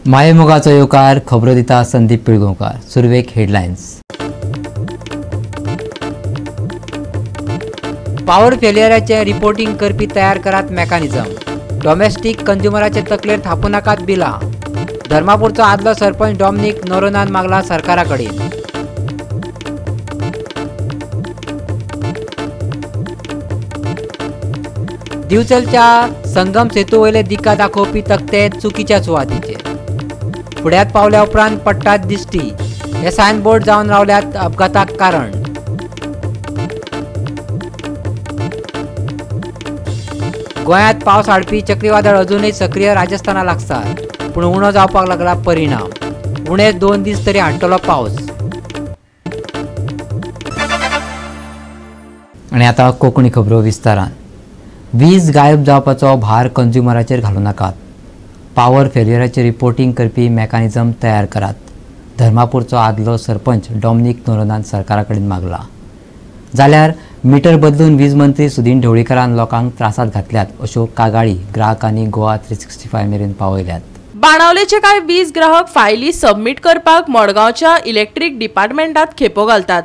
मायेमोगाचो येवकार खबरो दिता संदीप पिळगांवकार. सुरवेक हेडलायन्स. पावर फेलियराचें रिपोर्टिंग करपी तयार करात मेकॅनिझम. डॉमेस्टीक कंज्युमराचे तकलेर थापूं नाकात बिलां. धर्मापूरचो आदलो सरपंच डॉमनीक नोरोनान मागला सरकारा कडेन. दिवचलच्या संगम सेतू वयले दिका दाखोवपी तकटे चुकीच्या सुवातीचेर. फुड्यांत पावल्या उपरांत पडटात दिश्टी. हे सायन बोर्ड जावन रावल्यात अपघाताक कारण. गोंयांत पावस हाडपी चक्रीवादळ अजूनय सक्रीय राजस्थाना लागसार, पूण उणो जावपाक लागला परिणाम. उणे 2 दीस तरी हाडटलो पावस. आनी आतां कोंकणी खबरो विस्तारान. वीज गायब जावपाचो भार कंज्युमराचेर घालूं नाकात. पावर फेलियराचें रिपोर्टिंग करपी मेकॅनिझम तयार करात. धर्मापूरचो आदलो सरपंच डॉमनीक नोरोनान सरकारा कडेन मागला. जाल्यार मिटर बदलून वीज मंत्री सुदीन ढवळीकरान लोकांक त्रासांत घातल्यात अश्यो कागाळी ग्राहकांनी गोवा 365 मेरेन पावयल्यात. बाणावलेचे कांय वीज ग्राहक फायली सबमीट करपाक मडगांवच्या इलेक्ट्रीक डिपार्टमेंटात खेपो घालतात.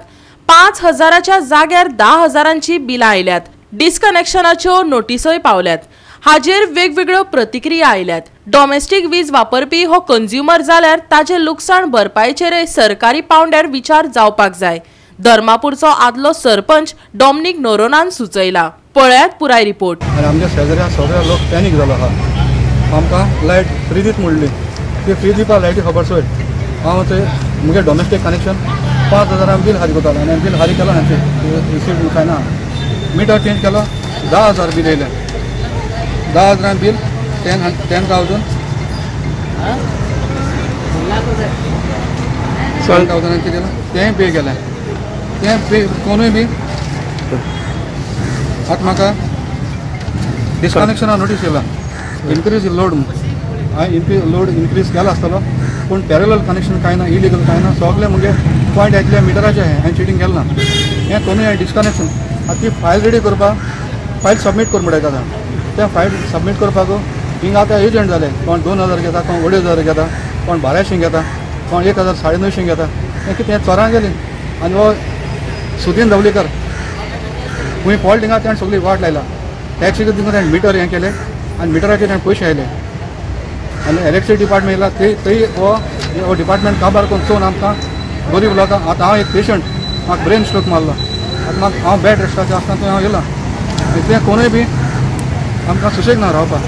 5,000च्या जाग्यार 10,000ची बिलां आयल्यात. डिस्कनेक्शनाच्यो नोटीसोय पावल्यात. हाजेर वेगवेगळ्यो प्रतिक्रिया आयल्यात. डॉमेस्टीक वीज वापरपी हो कंज्युमर जाल्यार ताजें लुकसाण भरपायेचेरय सरकारी पावंड्यार विचार जावपाक जाय. धर्मापूरचो आदलो सरपंच डॉमनीक नोरोनान सुचयला. पळयात पुराय रिपोर्ट. आनी आमच्या शेजाऱ्या सगळे लोक पॅनीक जालो आहा. आमकां लायट फ्री दीत म्हणली, ती फ्री दिवपा लायटी खबर सोड. हांव थंय म्हगे डॉमेस्टीक कनेक्शन 5,000 बील हारी करतालो आनी बील हारी केलो ना, रिसीट कांय ना. मिटर चेंज केलो, 10,000 बील येयलें. 10,000 बील 10,000 10,000 कितें तेंय पे केलें. तें पे कोणूय बी आतां म्हाका डिस्कनेक्शना नोटीस येयला. इनक्रीज लोड, हांवें लोड इनक्रीज केला आसतलो, पूण पॅरलल कनेक्शन कांय ना, इलिगल कांय ना. सगळें मुगे पॉयंट येतले मिटराचें हांवें चिटींग केलें ना. हें कोणूय डिस्कनेक्शन. आतां ती फायल रेडी करपाक, फायल सबमीट कर म्हणटा आतां. तें फायल सबमीट करपाक हिंगा आतां एजंट जाले. कोण 2,000 घेता, कोण 2,500 घेता, कोण 1,200 घेता, कोण 1,950 घेता. हें कितें चोरां गेलीं. आनी हो सुदीन ढवळीकर खूंय फॉल्ट हिंगा तेणें सगळी वाट लायला. टॅक्सी दिवन तेणें मिटर हें केलें आनी मिटराचेर तेणें पयशे आयले. आनी इलेक्ट्रिसिटी डिपार्टमेंट येयला थंय हो डिपार्टमेंट काबार करून चोवन आमकां गरीब लोकांक. आतां हांव एक पेशंट, म्हाका ब्रेन स्ट्रोक मारलो. आतां म्हाका हांव बेड रेस्टाचेर आसतना थंय हांव येयला. तें कोणूय बी आमकां सुशेग ना रावपाक.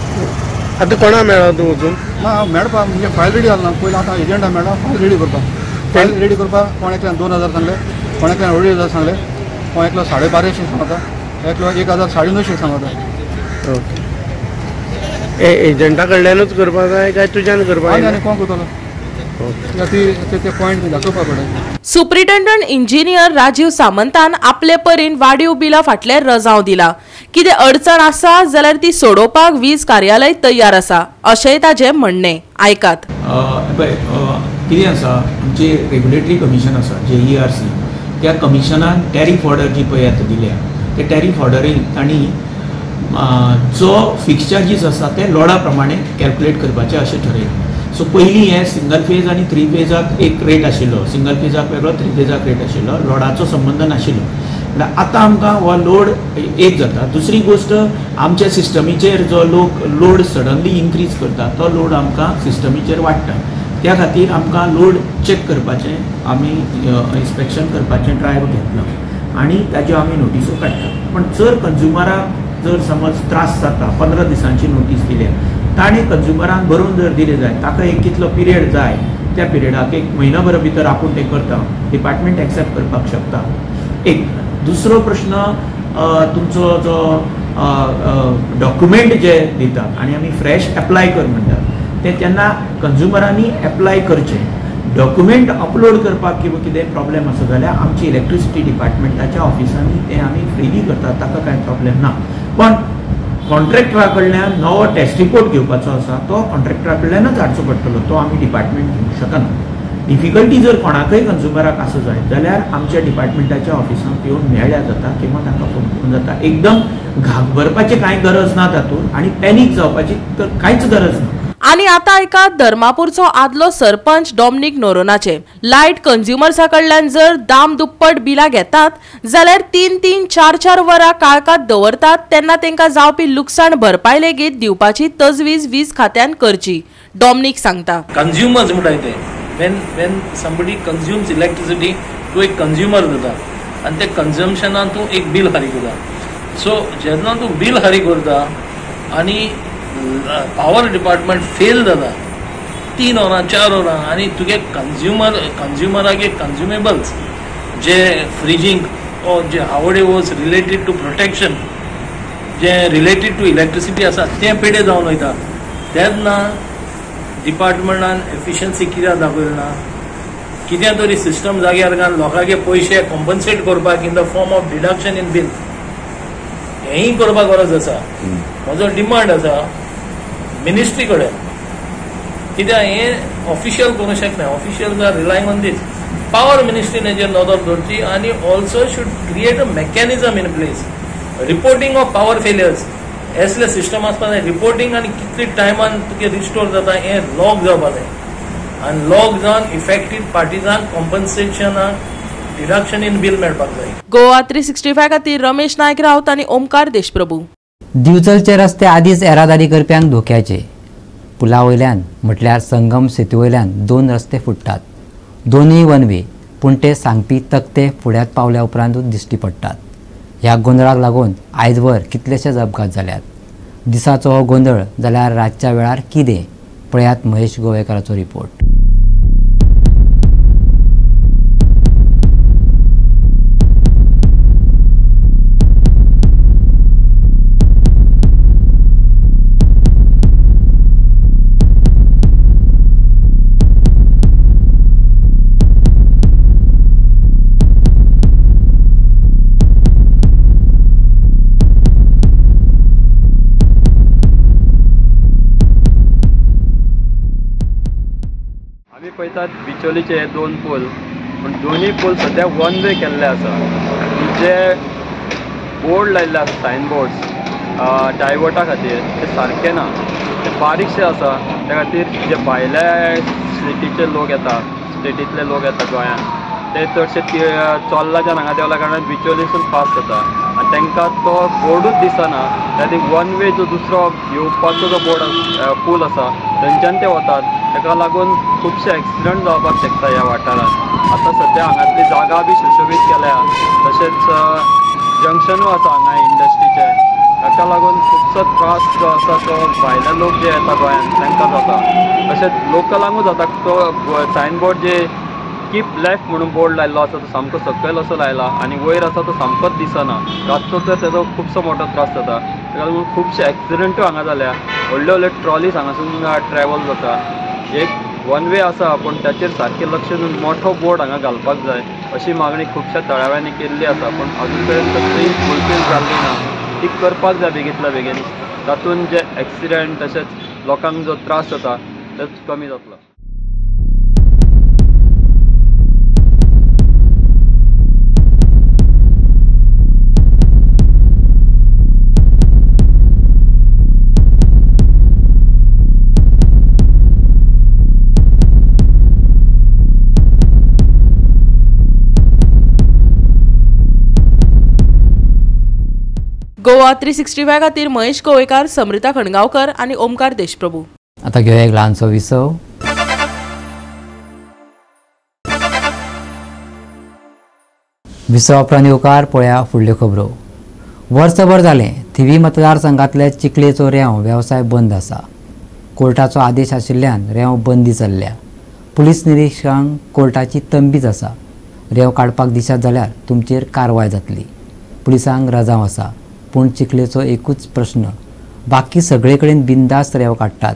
आतां कोणा मेळ्ळा तूं वचून? ना, हांव मेळपाक म्हणजे फायल रेडी जाल ना. पयलीं आतां एजंटा मेळ्ळा फायल रेडी करपाक. फायल रेडी करपाक कोण एकल्यान 2,000 सांगले, कोण एकल्यान 2,500 सांगले, कोण एकलो 1,250 सांगता, एकलो 1,950 सांगता. ओके, एजंटा कडल्यानूच करपाक जाय काय तुज्यान करपाक? आनी कोण करतलो ते पॉयंट दाखोवपाक पडटा. सुप्रिटेंडंट इंजिनियर राजीव सामंतान आपले परीन वाडीव बिला फाटले रजांव दिला. कितें अडचण आसा जाल्यार ती सोडोवपाक वीज कार्यालय तयार आसा अशेंय ताजें म्हणणें. आयकात. पळय कितें आसा, आमचे रेग्युलेटरी कमिशन आसा JERC, त्या कमिशनान टॅरीफ ऑर्डर जी पळय आतां दिल्या त्या टॅरीफ ऑर्डरीन तांणी जो फिक्स चार्जीस आसा ते लोडा प्रमाणे कॅल्कुलेट करपाचे अशें ठरयलें. सो पयलीं हे सिंगल फेज आनी थ्री फेजाक एक रेट आशिल्लो, सिंगल फेजाक वेगळो, थ्री फेजाक रेट आशिल्लो, लोडाचो संबंद नाशिल्लो. म्हणल्यार आतां आमकां हो लोड एक जाता. दुसरी गोश्ट, आमच्या सिस्टमीचेर जो लोक लोड सडनली इनक्रीज करता तो लोड आमकां सिस्टमीचेर वाडटा. त्या खातीर आमकां लोड चॅक करपाचें, आमी इन्स्पेक्शन करपाचें ड्रायव्ह घेतलो आनी ताज्यो आमी नोटिसो काडटा. पण जर कंज्युमराक जर समज त्रास जाता, 15 दिसांची नोटीस दिल्या, ताणें कंज्युमरान बरोवन जर दिलें जाय, ताका एक कितलो पिरियड जाय, त्या पिरियडाक एक म्हयनो भर भितर आपूण तें करता, डिपार्टमेंट एक्सेप्ट करपाक शकता. एक दुसरो प्रश्न तुमचो जो डॉक्युमेंट जे दितात आनी आमी फ्रेश एप्लाय कर म्हणटात ते तेन्ना कंज्युमरांनी एप्लाय करचें. डॉक्युमेंट अपलोड करपाक किंवा कितें प्रॉब्लेम आसा जाल्यार आमची इलेक्ट्रिसिटी डिपार्टमेंटाच्या ऑफिसांनी तें आमी फ्रिली करतात, ताका कांय प्रॉब्लेम ना. पण कॉन्ट्रॅक्टरा कडल्यान नवो टेस्ट रिपोर्ट घेवपाचो आसा तो कॉन्ट्रॅक्टरा कडल्यानच हाडचो पडटलो, तो आमी डिपार्टमेंट घेवंक शकना. डिफिकल्टी जर कोणाकय कंज्युमराक आसा जायत जाल्यार आमच्या डिपार्टमेंटाच्या ऑफिसांत येवन मेळ्ळ्यार जाता किंवा तांकां फोन करून जाता. एकदम घाबरपाची कांय गरज ना तातूंत आनी पॅनीक जावपाची तर कांयच गरज ना. आनी आतां आयका धर्मापूरचो आदलो सरपंच डॉमनिक नोरोनाचे. लायट कंज्युमर्सा कडल्यान जर दाम दुप्पट बिलां घेतात जाल्यार 3-3, 4-4 वरां काळखात दवरतात तेन्ना तांकां जावपी लुकसाण भरपाय लेगीत दिवपाची तजवीज वीज खात्यान करची, डॉमनिक सांगता. कंज्युमर्स म्हणटाय ते when somebody consumes electricity तूं एक कंज्युमर जाता आनी ते कंजम्पशनान तूं एक बील फारीक करता. सो जेन्ना तूं बील फारीक करता आनी पावर डिपार्टमेंट फेल जाता 3 वरां 4 वरां आनी तुगे कंज्युमरागे कंज्युमेबल्स जे फ्रिजींग ऑर जे हावडे वॉज रिलेटेड टू प्रोटेक्शन जे रिलेटेड टू इलेक्ट्रिसिटी आसा तें पेडे जावन वयता तेन्ना डिपार्टमेंटान एफिशियन्सी कित्याक दाखयली ना, कितें तरी सिस्टम जाग्यार घालून लोकांचे पयशे कॉम्पन्सेट करपाक in the form of deduction in bill हेंय करपाक गरज आसा. म्हजो डिमांड आसा मिनिस्ट्री कडेन, कित्याक हें ऑफिशियल करूंक शकना, officials are relying on this. Power मिनिस्ट्रीन हेजेर नदर दवरची आनी also should create a mechanism in place reporting of power failures. असले सिस्टम आसपा जाय, रिपोर्टिंग आनी कितले टायमान तुगे रिस्टोर जाता हें लॉग जावपा जाय आनी लॉग जावन इफेक्टीव पार्टिजांक कॉम्पन्सेशनाक डिडक्शन इन बील मेळपाक जाय. गोवा 365 खातीर रमेश नायक राऊत आनी ओमकार देशप्रभू. दिवचलचे रस्ते आदीच येरादारी करप्यांक धोक्याचे. पुला वयल्यान म्हटल्यार संगम सेतू वयल्यान 2 रस्ते फुट्टात, दोनूय वन वे, पूण ते सांगपी तकते फुड्यांत पावल्या उपरांतूच दिश्टी पडटात. ह्या गोंदळाक लागून आयजवर कितलेशेच अपघात जाल्यात. दिसाचो हो गोंदळ जाल्यार रातच्या वेळार कितें, पळयात महेश गोवेकाराचो रिपोर्ट. पळयतात बिचोलीचे हे 2 पूल, पूण दोनूय पूल सद्या वन वे केल्ले आसा. जे बोर्ड लायिल्ले आसा सायन बोर्ड्स डायवर्टा खातीर ते सारके ना, ते बारीकशे आसा. त्या खातीर जे भायल्या स्टेटीचे लोक येता, स्टेटींतले लोक येता गोंयांत, ते चडशे चोल्लाच्यान हांगा देंवल्या कारणान बिचोलीसून पास जाता आनी तांकां तो बोर्डूच दिसना. त्या खातीर वन वे जो दुसरो येवपाचो जो बोर्ड पूल आसा थंयच्यान ते वतात. ताका लागून खुबशे एक्सिडंट जावपाक शकता ह्या वाठारांत. आतां सद्या हांगातली जागा बी सुशोबीत केल्या, तशेंच जंक्शनूय आसा हांगा इंडस्ट्रीचें. ताका लागून खुबसो त्रास जो आसा तो भायले लोक जे येता गोंयांत तांकां जाता, तशेंच लोकलांकूय जाता. तो सायन बोर्ड जे कीप लेफ्ट म्हणून बोर्ड लायल्लो आसा तो सामको सकयल असो लायला आनी वयर आसा तो सामकोच दिसना. रातचो तर तेजो खुबसो मोठो त्रास जाता. ताका लागून खुबशे एक्सिडंटूय हांगा जाल्या. व्हडले व्हडले ट्रॉलीज हांगासून ट्रॅवल जाता. एक वन वे आसा पूण ताचेर सारकें लक्ष दिवन मोठो बोर्ड हांगा घालपाक जाय अशी मागणी खुबश्या थळाव्यांनी केल्ली आसा, पूण अजून पर्यंत ती फुलफील जाल्ली ना. ती करपाक जाय बेगींतल्या बेगीन. तातूंत जे एक्सिडंट तशेंच लोकांक जो त्रास जाता ते कमी जातलो. गोवा 365 खातीर महेश गोवेकार, समृता खणगांवकर आनी ओमकार देशप्रभू. आता घेवया एक ल्हानसो विसव. विसवा उपरांत येवकार पळया फुडल्यो खबरो. वर्सभर जालें थिवी मतदारसंघांतले चिखलेचो रेंव वेवसाय बंद आसा. कोर्टाचो आदेश आशिल्ल्यान रेंव बंदी चल्ल्या. पुलीस निरिक्षकांक कोर्टाची तंबीच आसा. रेंव काडपाक दिशात जाल्यार तुमचेर कारवाय जातली. पुलिसांक रजांव आसा, पूण चिखलेचो एकूच प्रश्न, बाकी सगळे कडेन बिंदास्त रेंव काडटात,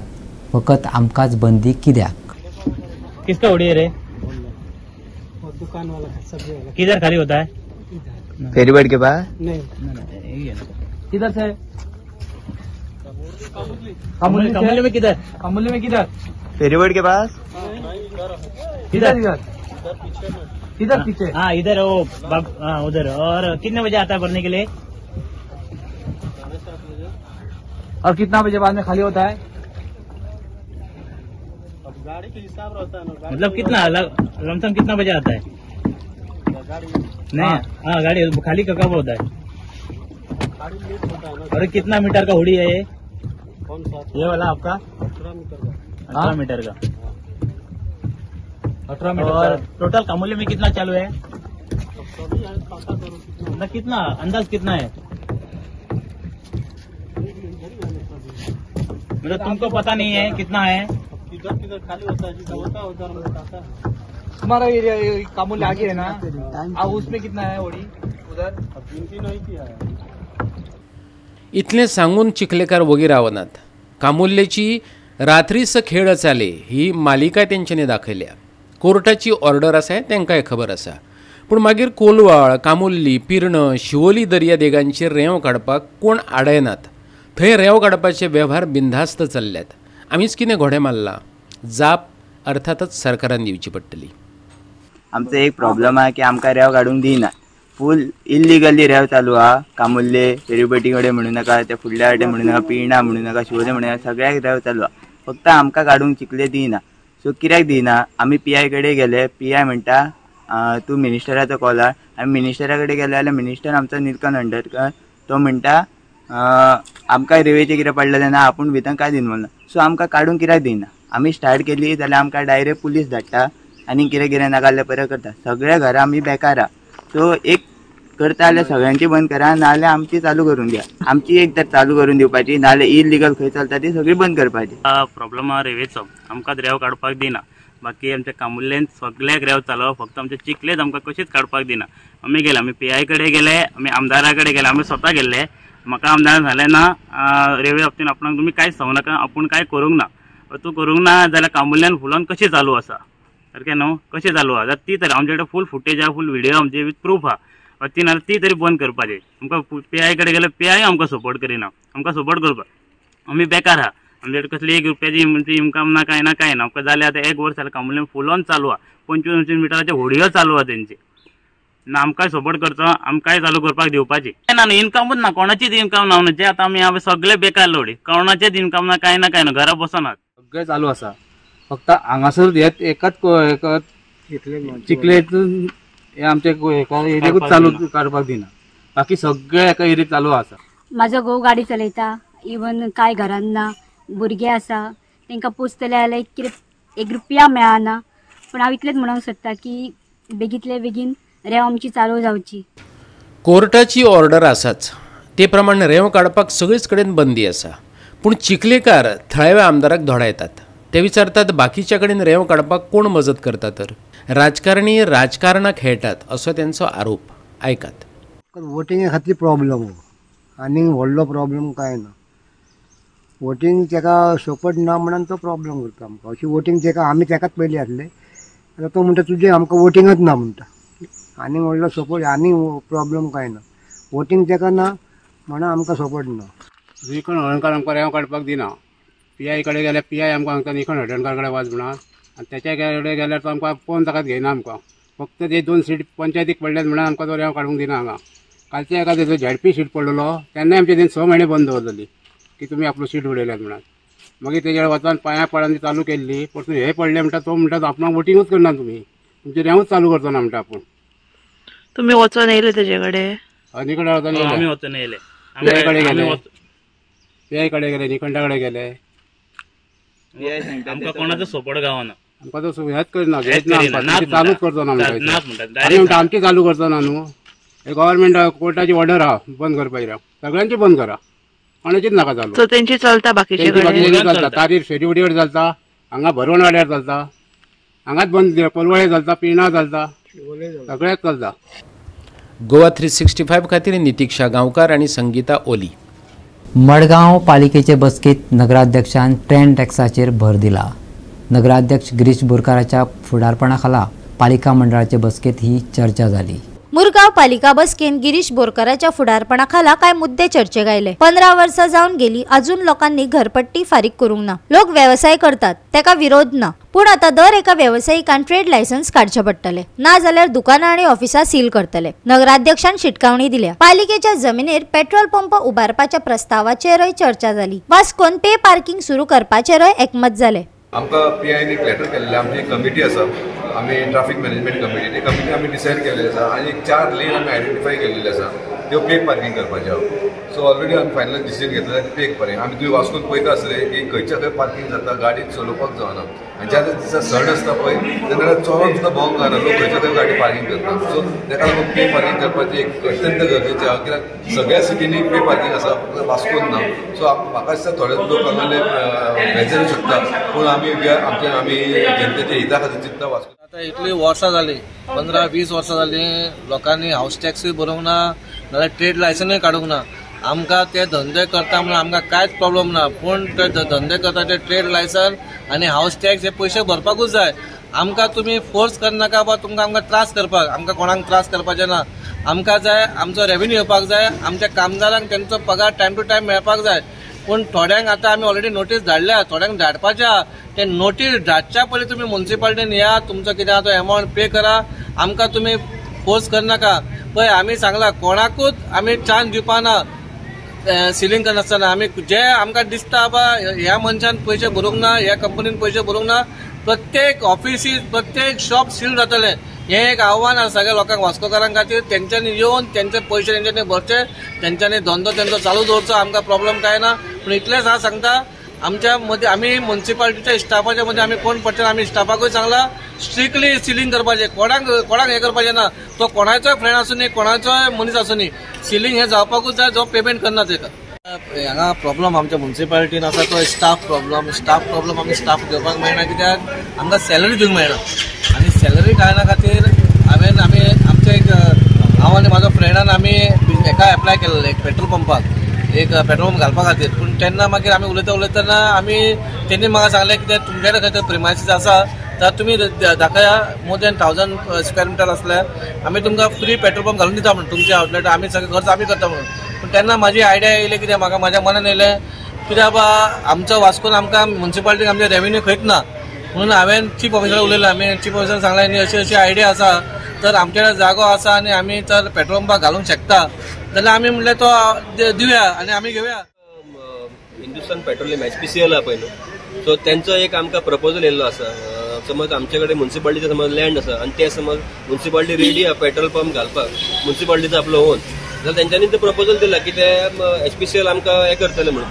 फकत आमकांच बंदी कित्याक? किसका उड़ी है रे? दुकान वाला, सब्जी वाला। किधर खाली होता है? फेरी बैठ के पास? नहीं, किधर से? कमली में किधर? कमली में किधर? फेरी बैठ के पास? किधर इधर? किधर पीछे? हाँ इधर, वो हाँ उधर। और कितने बजे आता है भरने के लिए? और कितना बजे बाद में खाली होता है? गाड़ी के हिसाब रहता है ना। मतलब कितना लमसम कितना बजे आता है गाड़ी? नहीं, हाँ गाड़ी खाली कब होता है? गाड़ी लेट होता है ना। अरे कितना मीटर का हुडी है ये? कौन सा? ये वाला आपका 18 मीटर का। 18 मीटर का। 18 मीटर। और टोटल कामुली में कितना चालू है? मतलब कितना अंदाज कितना है? मतलब तुमको पता नहीं है कितना है? किधर किधर खाली होता है, जिधर होता है उधर होता है। तुम्हारा एरिया कामुली आगे है ना, अब उसमें कितना है ओडी उधर? गिनती नहीं किया है। इतलें सांगून चिखलेकार वगी रावनात। कामुल्लेची रात्रीस खेळ चाले ही मालिका तेंच्यांनी दाखयल्या। कोर्टाची ऑर्डर आसा तेंकांय खबर आसा, पूण मागीर कोलवाळ, कामुल्ली, पिर्ण, शिवोली दर्यादेगांचेर रेंव काडपाक कोण आडयनात। थंय रेंव काडपाचे वेव्हार बिनधास्त चल्ल्यात। आमीच कितें घोडे मारला? जाप अर्थातच सरकारान दिवची पडटली। आमचो एक प्रॉब्लम आहा की आमकां रेंव काडूंक दिना, फूल इल्लिगली रेंव चालू आहा। कामुल्ले फेरीबोटी कडेन म्हणू नाका, त्या फुडल्या वाटेन म्हणू नाका, पिर्णा म्हणू नाका, शिवोले म्हणू नाका, सगळ्याक रेंव चालू आहा, फक्त आमकां काडूंक चिखले दिना। सो कित्याक दिना? आमी पी I कडेन गेले, पी I म्हणटा तूं मिनिस्टराचो कॉल हाड। आमी मिनिस्टरा कडेन गेले जाल्यार मिनिस्टर आमचो निलकंठ हळदणकर, तो म्हणटा आमकां रेंवेचें कितें पडलें तेन्ना आपूण भितर कांय इनवॉल्व ना। सो आमकां काडूंक कित्याक दिना? आमी स्टार्ट केली जाल्यार आमकां डायरेक्ट पुलीस धाडटा आनी कितें कितें नाका जाल्यार परत करता। सगळ्या घरा आमी बेकार आहा। सो एक करता जाल्यार सगळ्यांची बंद करा, नाजाल्यार आमची चालू करून दिया। आमची एक तर चालू करून दिवपाची, नाजाल्यार इलिगल खंय चलता ती सगळी बंद करपाची। प्रॉब्लम आहा रेंवेचो, आमकां रेंव काडपाक दिना। बाकी आमच्या कामुल्लेन सगळ्याक रेंव चालू, फक्त आमच्या चिखलेच आमकां कशीच काडपाक दिना। आमी गेले, आमी पी I कडेन गेले, आमी आमदारा कडेन गेले, आमी स्वता गेल्ले। म्हाका आमदारान सांगलें ना रेंवे बाबतीन आपणाक तुमी कांयच सांगू नाका, आपूण कांय करूंक ना। तूं करूंक ना जाल्यार कामुल्ल्यान फुलोन कशें चालू आसा सारकें न्हू, कशें चालू आसा जाल्यार ती तरी आमचे कडेन फूल फुटेज आहा, फूल व्हिडियो आमचे विथ प्रूफ आहा, ती नाजाल्यार ती तरी बंद करपाची। आमकां पी I कडेन गेल्यार पी I आमकां सपोर्ट करिना, आमकां सपोर्ट करपाक आमी बेकार आहा। आमचे कडेन कसली एक रुपयाची म्हणजे इनकम ना, कांय ना कांय ना। आमकां जालें आतां एक वर्स जालें कामुल्ल्यान फुलोन चालू आहा, 25 मिटराचे होडयो चालू आहा तेंची ना। आमकांय सपोर्ट करचो, आमकांय चालू करपाक दिवपाची ना। न्हू इनकमूच ना, कोणाचीच इनकम ना। जे आतां आमी सगळे बेकार लोडी, कोणाचेच इनकम ना, कांय ना कांय ना, घरा बसनात। सगळें चालू आसा, फक्त हांगासर एकाच चिखलेतून हे आमच्या एका एरियाकूच चालू काडपाक दिना, बाकी सगळे एका एरियाक चालू आसा। म्हाजो घोव गाडी चलयता, इवन कांय घरान ना, भुरगे आसा, तांकां पोसतले जाल्यार कितें एक रुपया मेळना। पूण हांव इतलेंच म्हणूंक सोदता की बेगींतले बेगीन रेंव आमची चालू जावची। कोर्टाची ऑर्डर आसाच, ते प्रमाण रेंव काडपाक सगळीच कडेन बंदी आसा, पूण चिखलेकार थळाव्या आमदाराक धोडायतात। ते विचारतात बाकीच्या कडेन रेंव काडपाक कोण मजत करता तर? राजकारणी राजकारणाक खेळटात असो तेंचो आरोप। आयकात। वोटिंगे खातीर प्रॉब्लम हो, आनी व्हडलो प्रॉब्लम कांय ना। वोटींग तेका सपोर्ट ना म्हणून तो प्रॉब्लम करता आमकां। अशी वोटींग तेका आमी तेकाच पयलीं आसले, आतां तो म्हणटा तुजें आमकां वोटिंगच ना म्हणटा। आनी व्हडलो सपोर्ट आनी प्रॉब्लम कांय ना, वोटींग तेका ना म्हणून आमकां सपोर्ट ना। निलकंठ हळदणकार आमकां रेंव काडपाक दिना। पी I कडेन गेल्यार पी I आमकां सांगता निलकंठ हळदणकार कडेन वच म्हणून, आनी तेच्या कडेन गेल्यार तो आमकां फोन ताकाच घेयना। आमकां फक्त ते 2 सीट पंचायतीक पडल्यात म्हणून आमकां तो रेंव काडूंक दिना हांगा। कालच्या एका तेजो झेडपी सीट पडलेलो तेन्नाय आमचे तेणी 6 म्हयने बंद दवरलेली की तुमी आपलो सीट उडयल्यात म्हणून। मागीर तेजेर वचून पांयां पडून चालू केल्ली, परतून हे पडले म्हणटा तो म्हणटा आपणाक वोटिंगूच करना तुमी, तुमचें रेंवूच चालू करचो ना म्हणटा आपूण। तुमी वचोन येयले तेजे कडेन? निलकंठ वचोन आमी वचोन येयले, पी I कडेन गेले, पी I कडेन गेले, निलकंठा कडेन गेले। आमकां कोणाचो सपोर्ट गावना, आमकां तो हेच करना, घेत ना, चालूच करचो ना म्हणटा। आमची चालू करचो ना न्हू, हे गव्हर्मेंट कोर्टाची ऑर्डर आहा बंद करपाची, रेंव सगळ्यांची बंद करा, कोणाचीच नाका चालू। सो तेंची चलता, बाकीचे चलता। तारीर फेरीवडीवर चलता, हांगा भरवण वाड्यार चलता, हांगाच बंद, कोलवळे चलता, पिर्णा चलता, सगळ्याक चलता। गोवा 365 खातीर नितिक्षा गांवकार आनी संगीता ओली। मडगांव पालिकेचे बसकेत नगराध्यक्षान ट्रेन टॅक्साचेर भर दिला। नगराध्यक्ष गिरीश बोरकाराच्या फुडारपणाखाला पालिका मंडळाचे बसकेत ही चर्चा जाली। मुरगांव पालिका बसकेन गिरीश बोरकराच्या फुडारपणाखाला कांय मुद्दे चर्चेक आयले। 15 वर्सां जावन गेली अजून लोकांनी घरपट्टी फारीक करूंक ना। लोक वेवसाय करतात तेका विरोध ना, पूण आतां दर एका वेवसायिकान ट्रेड लायसन्स काडचें पडटलें, ना जाल्यार दुकानां आनी ऑफिसां सील करतले। नगराध्यक्षान शिटकावणी दिल्या। पालिकेच्या जमिनीर पेट्रोल पंप उबारपाच्या प्रस्तावाचेरय चर्चा जाली। वास्कोन पे पार्किंग सुरू करपाचेरय एकमत जालें। आमकां पी आयन एक लेटर केल्लें, आमची एक कमिटी आसा, आमी ट्राफीक मॅनेजमेंट कमिटी, ती कमिटी आमी डिसायड केल्ली आसा आनी एक 4 लेन आमी आयडेंटिफाय केल्लेली आसा, त्यो पे पार्किंग करपाच्यो आहा. सो ऑलरेडी आमी फायनल डिसिजन घेतलें की पे पार्किंग. आमी तुवें वास्कोन पळयता आसले की खंयच्या खंय पार्किंग जाता, गाडी चलोवपाक जावना आनी ज्या दिसा सण आसता पळय तेन्ना चलोन सुद्दां भोंवंक जायना, लोक खंयच्या खंय गाडी पार्किंग करता. सो ताका लागून पे पार्किंग करपाची एक अत्यंत गरजेचें आहा, कित्याक सगळ्या सिटींनी पे पार्किंग आसा, फक्त वास्कोन ना. सो म्हाका दिसता थोडे लोक हांगासरले बेजारूंक शकता, पूण आमी आमच्या आमी जनतेच्या हिता खातीर चिंतता वास्को. आतां इतली वर्सां जालीं, 15-20 वर्सां जालीं, लोकांनी हावस टॅक्सूय भरूंक ना, नाजाल्यार ट्रेड लायसनूय काडूंक ना. आमकां ते धंदे करता म्हणून आमकां कांयच प्रॉब्लम ना, पूण ते धंदे करता ते ट्रेड लायसन आनी हावस टॅक्स हे पयशे भरपाकूच जाय. आमकां तुमी फोर्स करनाका बा तुमकां आमकां त्रास करपाक, आमकां कोणाक त्रास करपाचें ना. आमकां जाय आमचो रेवेन्यू येवपाक जाय, आमच्या कामदारांक तेंचो पगार टायम टू टायम मेळपाक जाय. पूण थोड्यांक आतां आमी ऑलरेडी नोटीस धाडल्या, थोड्यांक धाडपाच्या, ते नोटीस धाडच्या पयलीं तुमी मुन्सिपालिटीन या, तुमचो कितें आहा तो एमावंट पे करा, आमकां तुमी फोर्स करनाका. पळय आमी सांगला कोणाकूच आमी चान्स दिवपा ना सिलिंग करनासतना. आमी जे आमकां दिसता बा ह्या मनशान पयशे भरूंक ना, ह्या कंपनीन पयशे भरूंक ना, प्रत्येक ऑफिसीत प्रत्येक शॉप सील जातलें. हें एक आव्हान आसा सगळ्या लोकांक, वास्कोकारां खातीर. तेंच्यांनी येवन तेंचे पयशे तेंच्यांनी भरचे, तेंच्यांनी धंदो तेंचो चालू दवरचो, आमकां प्रॉब्लम कांय ना. पूण इतलेंच हांव सांगता, आमच्या मदीं आमी मुन्सिपालिटीच्या स्टाफाच्या मदीं आमी कोण पडचे, आमी स्टाफाकूय सांगला स्ट्रिक्टली सिलिंग करपाचें, कोणाक कोणाक हें करपाचें ना, तो कोणाचोय फ्रेंड आसूं कोणाचोय मनीस आसूं, सिलिंग हें जावपाकूच जाय, जो पेमेंट करना तेका. हांगा प्रॉब्लम आमच्या मुन्सिपालिटीन आसा तो स्टाफ प्रॉब्लम. स्टाफ प्रॉब्लम आमी स्टाफ घेवपाक मेळना, कित्याक आमकां सॅलरी दिवंक मेळना आनी सॅलरी काडना खातीर हांवें आमी आमचे एक हांव आनी म्हाजो फ्रेंडान आमी हेका एप्लाय केल्लें एक पेट्रोल पंपाक, एक पेट्रोल पंप घालपा खातीर. पूण तेन्ना मागीर आमी उलयता उलयतना आमी तेणी म्हाका सांगलें कित्याक तुमच्या कडेन खंय तर प्रिमायसीस आसा तर तुमी दाखया, मोर दॅन 1000 स्क्वेअर मिटर आसल्यार आमी तुमकां फ्री पेट्रोल पंप घालून दिता म्हणून, तुमचे आउटलेट आमी सगळे खर्च आमी करता म्हणून. पूण तेन्ना म्हाजी आयडिया येयली, कित्याक म्हाका म्हाज्या मनान येयलें कित्याक बा आमचो वास्कोन आमकां मुन्सिपालिटीक आमचे रेवेन्यू खंयच ना, म्हणून हांवें चीफ ऑफिसर उलयलो. आमी चीफ ऑफिसर सांगलें न्ही अशी अशी आयडिया आसा, तर आमचे कडेन जागो आसा आनी आमी तर पेट्रोल पंपाक घालूंक शकता, जाल्यार आमी म्हणलें तो दिवया आनी आमी घेवया. हिंदुस्तान पेट्रोलियम HPCL आहा पळय न्हू, सो तेंचो एक आमकां प्रपोजल येयल्लो आसा. समज आमचे कडेन मुन्सिपालिटीचो समज लँड आसा आनी ते समज मुन्सिपालिटी रेडी आहा पेट्रोल पंप घालपाक, मुन्सिपालिटीचो आपलो ओन, जाल्यार तेंच्यांनी तो प्रपोजल दिला की ते HPCL आमकां हें करतले म्हणून,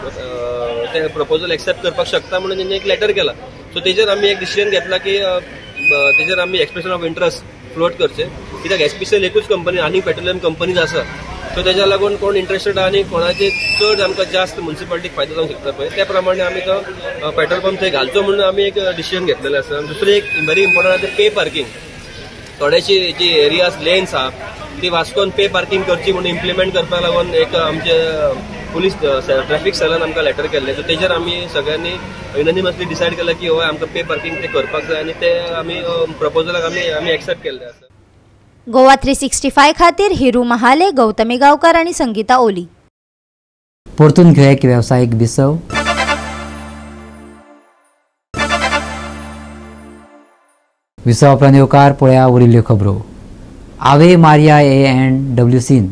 ते प्रपोजल एक्सेप्ट करपाक शकता म्हणून तेंणी एक लेटर केला. सो तेजेर आमी एक डिसिजन घेतला की तेजेर आमी एक्सप्रेशन ऑफ इंट्रस्ट फ्लोट करचें, कित्याक HPCL एकूच कंपनी, आनी पेट्रोलियम कंपनीज आसा, सो तेज्या लागून कोण इंट्रस्टेड आनी कोणाचे चड आमकां जास्त मुन्सिपालिटीक फायदो जावंक शकता पळय, त्या प्रमाणे आमी तो पेट्रोल पंप थंय घालचो म्हणून आमी एक डिसिजन घेतलेलें आसा. दुसरें एक व्हेरी इम्पॉर्टंट आसा पे पार्किंग. थोडेशी जी एरियाज लेन्स आहा ती वास्कोन पे पार्किंग करची म्हणून इम्प्लिमेंट करपाक लागून एक आमचे पुलीस ट्रॅफिक सेलान आमकां लेटर केल्लें. सो तेजेर आमी सगळ्यांनी युनानिमसली डिसायड केलें की हय आमकां पे पार्किंग ते करपाक जाय आनी ते आमी प्रपोजलाक आमी एक्सेप्ट केल्लें आसा. गोवा 365 खातीर हिरू महाले, गौतमी गांवकार आनी संगीता ओली. परतून घेवया एक वेवसायीक विसव. विसव उपरांत येवकार पळया उरिल्ल्यो खबरो. आवे मारिया ANWCन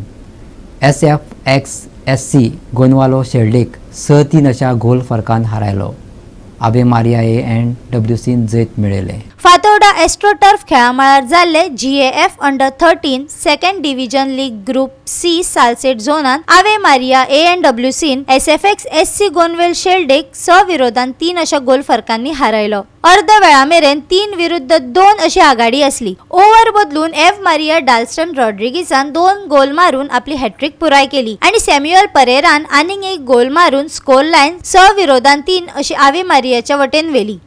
SFXSC Gonzalo शेल्डेक 6-3 अशा गोल फरकान हारायलो. आवे मारिया ANWCन जैत मेळयलें. फातोर्डा एस्ट्रोटर्फ खेळामळार जाल्ले GAF under 13 second division league group C Salcete झोनान Ave Maria ANWCन SFXSC Gonville शेल्डेक 6-3 अशा गोल फरकांनी हारायलो. अर्द वेळा मेरेन 3-2 अशी आघाडी आसली. ओव्हर बदलून एव मारिया डाल्स्टन रॉड्रिगीसान 2 गोल मारून आपली हॅट्रिक पुराय केली आनी सॅम्युअल परेरान आनीक 1 गोल मारून स्कोर लायन 6-3 अशी आवे मारियाच्या वटेन व्हेली.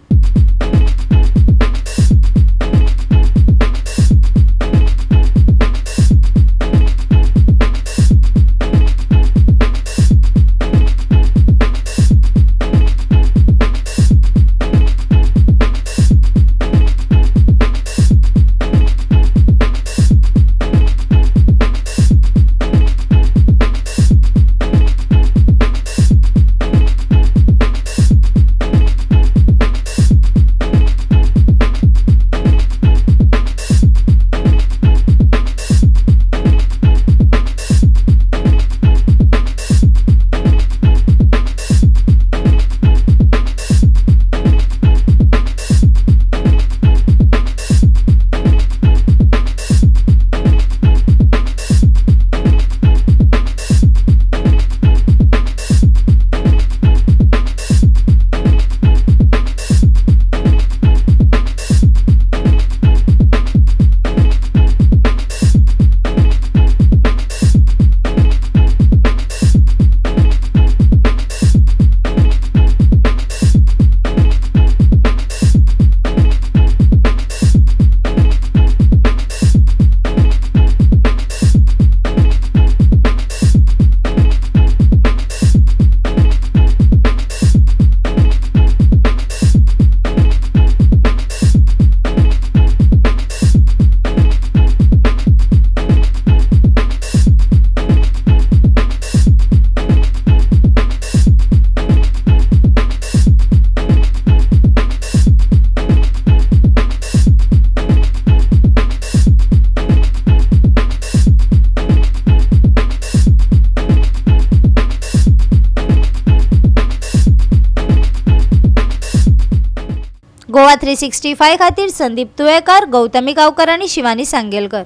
गोवा 365 खातीर संदीप तुयेकर, गौतमी गांवकर आनी शिवानी सांगेलकर.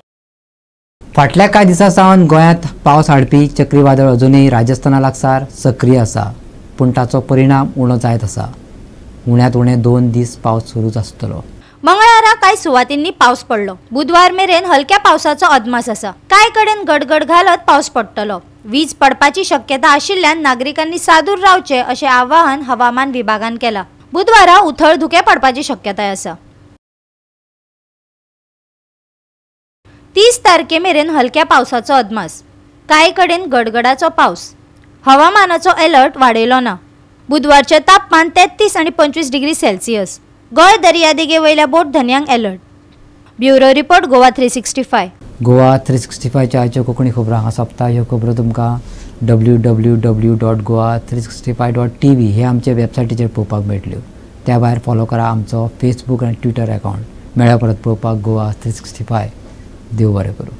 फाटल्या कांय दिसां सावन गोंयांत पावस हाडपी चक्रीवादळ अजुनूय राजस्थाना लागसार सक्रीय आसा, पूण ताचो परिणाम उणो जायत आसा. उण्यांत उणे 2 दीस पावस सुरूच आसतलो. मंगळारा कांय सुवातींनी पावस पडलो. बुधवार मेरेन हलक्या पावसाचो अदमास आसा. कांय कडेन गडगड घालत पावस पडटलो. वीज पडपाची शक्यता आशिल्ल्यान नागरिकांनी सादूर रावचे अशें आवाहन हवामान विभागान केलां. बुधवारा उथळ धुके पडपाची शक्यताय आसा. 30 तारखे मेरेन हलक्या पावसाचो अदमास. कांय कडेन गडगडाचो पावस. हवामानाचो अलर्ट वाडयलो ना. बुधवारचें तापमान 33 आनी 25 डिग्री सेल्सियस. गोंय दर्यादेगे वयल्या बोट धनयांक alert. Bureau report, Goa 365. Goa 365च्या आयच्यो कोंकणी खबरो हांगा सोंपता. ह्यो खबरो तुमकां www.goa365.tv हे आमचे वेबसायटीचेर पळोवपाक मेळटल्यो. त्या भायर फॉलो करा आमचो फेसबूक आनी ट्विटर अकावंट. मेळ्या परत पळोवपाक गोवा 365. देव बरें करूं.